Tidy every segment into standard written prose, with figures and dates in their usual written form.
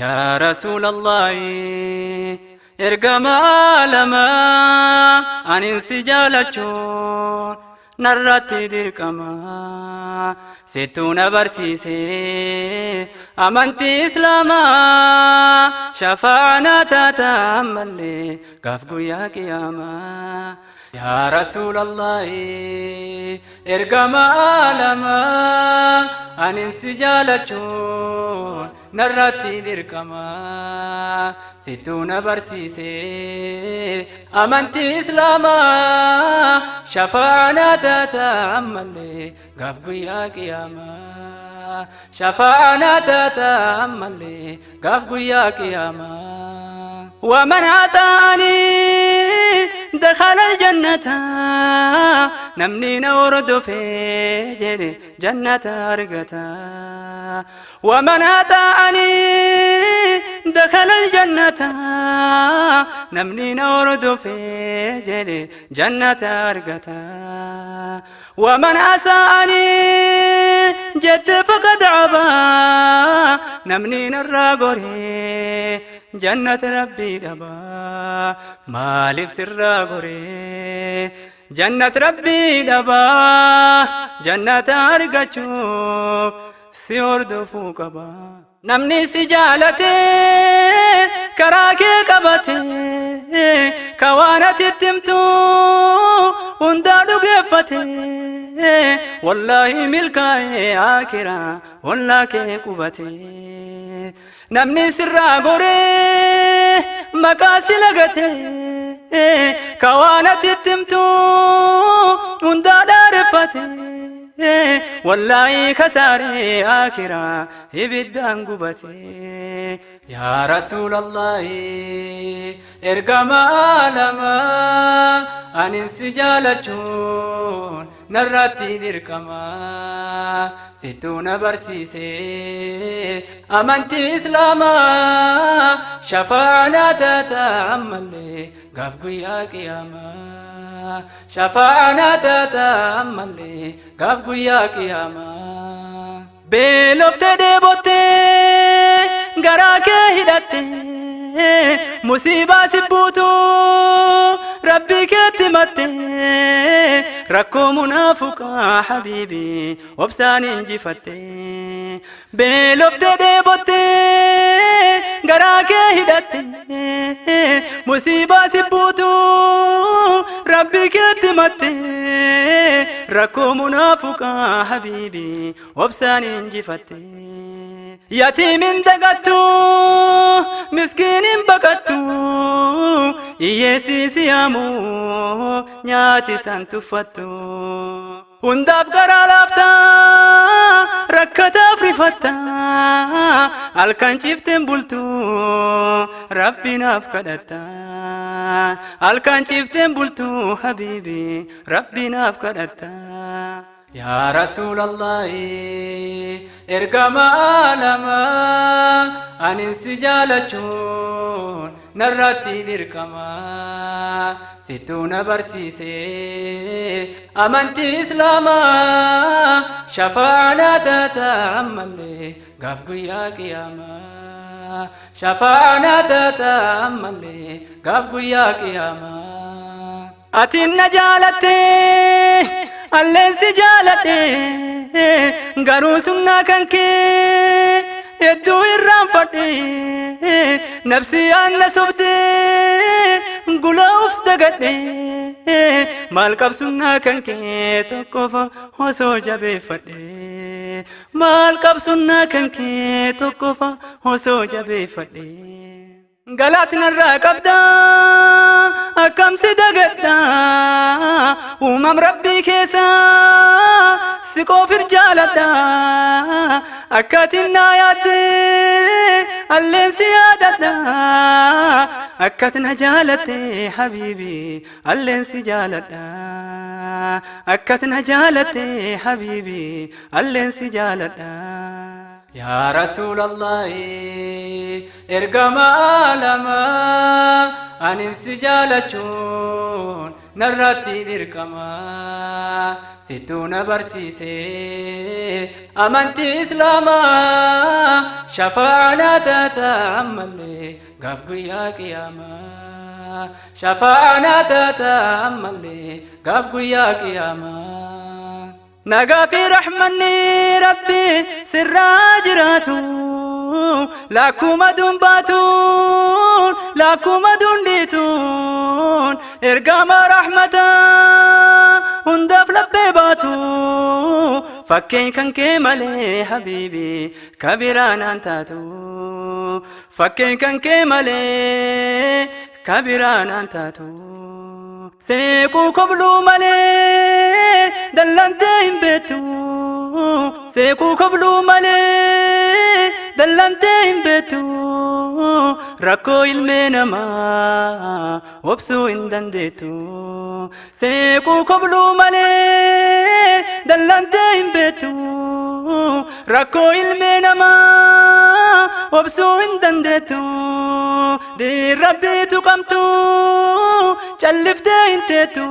Yaa Rasuulallaahi, ergamaa lamaa, anin si jaalachuun narratti dirqama. Sittuu na barsiise amantii Islaamaa, shafaa'aa taata ammallee gaaf guyyaa qiyaamaa. Yaa Rasuulallaahi, ergamaa lamaa, anin si jaalachuun narratti dirqama. Sittuu na barsiise amantii Islaamaa, shafaa'aa taata ammallee gaaf guyyaa qiyaamaa. Shafaa'aa taata ammallee gaaf guyyaa qiyaamaa. ومن أطاعني دخل الجنة, namni na hordofe jedhe jannata argata. ومن أطاعني دخل الجنة, namni na hordofe jedhe jannata argata. ومن عصاني jette فقد أبى, namni narraa goree jannata Rabbii dhaba. Maaliif sirraa goree jannat Rabbii dhaba? Jannata argachuuf si hordofuu qaba. Namni si jaalate karaa kee qabate, ka waan ati itti himtu hundaa dhugeeffate, wallaahi milkaa'ee akiraa ollaa kee qubate. Namni sirraa goree maqaa si lagate, ka waan ati itti himtu hundaa dhaareffate, wallaahi kasaaree akiraa ibiddaan gubate. Yaa Rasuulallaahi, ergamaa lamaa, anin si jaalachuun narratti dirqama. Sittuu na barsiise amantii Islaamaa, shafaa'aa taata ammallee gaaf guyyaa qiyaamaa. Shafaa'aa taata ammallee gaaf guyyaa qiyaamaa. Beeloftee dheebottee garaa kee hidhatte, musiibaa si buutu Rabbii keetti matte, rakkoo munaafuqaa habiibi obsaan injifatte. Beeloftee dheebottee garaa kee hidhatte, musiibaa si buutu Rabbii keetti matte, rakkoo munaafuqaa habiibi obsaan injifatte. Yatiimin dagattu, miskiinin baqattu, hiyyeessi siyaamu nyaati san tuffattu. Hundaaf garaa laafta, rakkataaf rifatta, halkan ciifteen bultu Rabbi naaf kadhatta. Halkan ciifteen bultu habiibi Rabbi naaf kadhatta. Yaa Rasuulallaahi, ergamaa lamaa, anin si jaalachuun narratti dirqama. Sittuu na barsiise amantii Islaamaa, shafaa'aa taata ammallee gaaf guyyaa qiyaamaa. Shafaa'aa taata ammallee gaaf guyyaa qiyaamaa. Atiin na jaalatte, alleen si jaaladhe, garuu sunnaa kan kee hedduu irraanfadhe. Nafsiyaan na sobdee gula uf dagadhe. Maal qabsunnaa kan kee tokkofa osoo jabeeffadhe? Maal qabsunnaa kan kee tokkofa osoo jabeeffadhe? Galaatnarraa qabda, akkam si dagadha? Uumam Rabbii keessa si qoofir jaaladha. Akkatiin naa yaadde alleen si yaadadha. Akkat na jaalatte habiibi alleen si jaaladha. Akkat na jaalatte habiibi alleen si jaaladha. Yaa Rasuulallaahi, ergamaa lamaa, anin si jaalachuun narratti dirqama. Sittuu na barsiise amantii Islaamaa, shafaa'aa taata ammallee gaaf guyyaa qiyaamaa. Shafaa'aa taata ammallee gaaf guyyaa qiyaamaa. Nagaa fi rahmanni Rabbi sirraa jiraatu, lakkuma dumbaatuun lakkuma dundiituun, ergama rahmataa hundaaf labbee baatu. Fakkeen kan kee malee habiibi kabiraanaan taatu, fakkeen kan kee malee kabiraanaan taatu. Seequu kobluu malee dallantee hin beektu, seequu kobluu malee dallantee hin beektu. Rakkoo ilmee namaa obsuu hin dandeettu, seequu kobluu malee dallantee hin beektu. Rakkoo ilmee namaa obsuu hin dandeettu. Rabbiitu qabtu calliftee hin teettu.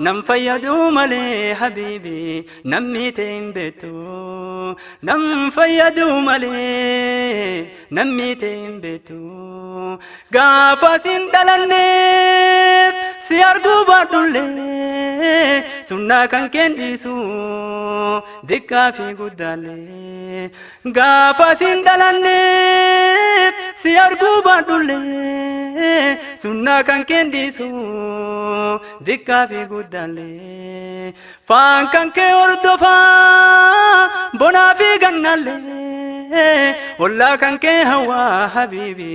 Nam fayyaduu malee habiibi namni ta'e hin beektu, nam fayyaduu malee namni ta'e hin beektu. Gaafa sin dhalanneef si arguu baadhullee, sunnaa kan keen dhiisu diqqaa fi guddaallee. Gaafa sin dhalanneef si arguu baadhullee, sunnaa kan keen dhiisu diqqaa fi guddaallee. Faan kan kee hordofaa bonaa fi gannallee, ollaa kan kee hawaa habiibi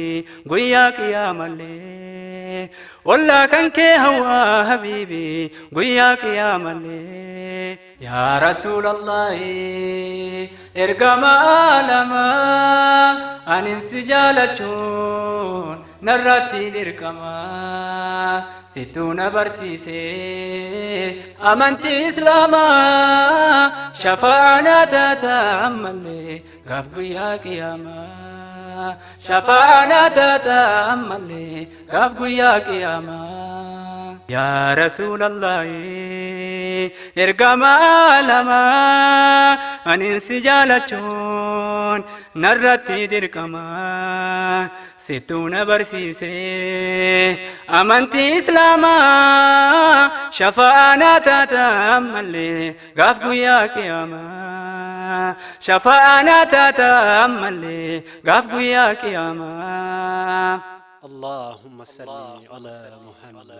guyyaa qiyaamallee, ollaa kan kee hawaa habiibi guyyaa qiyaamallee. Yaa Rasuulallahi, ergama alamaa, anin si jaalachuun narratti dirqama. Sittuu na barsiise amantii Islaamaa, shafaa'aa taata ammallee gaaf guyyaa qiyaamaa. Shafaa'aa taata ammallee gaaf guyyaa qiyaamaa. Yaa Rasuulallahi, ergama alamaa, anin si jaalachuun narratti dirqama. Sittuu na barsiise amantii Islaamaa, shafaa'aa taata ammallee gaaf guyyaa qiyaamaa. Shafaa'aa taata ammallee gaaf guyyaa qiyaamaa. اللهم صل على محمد.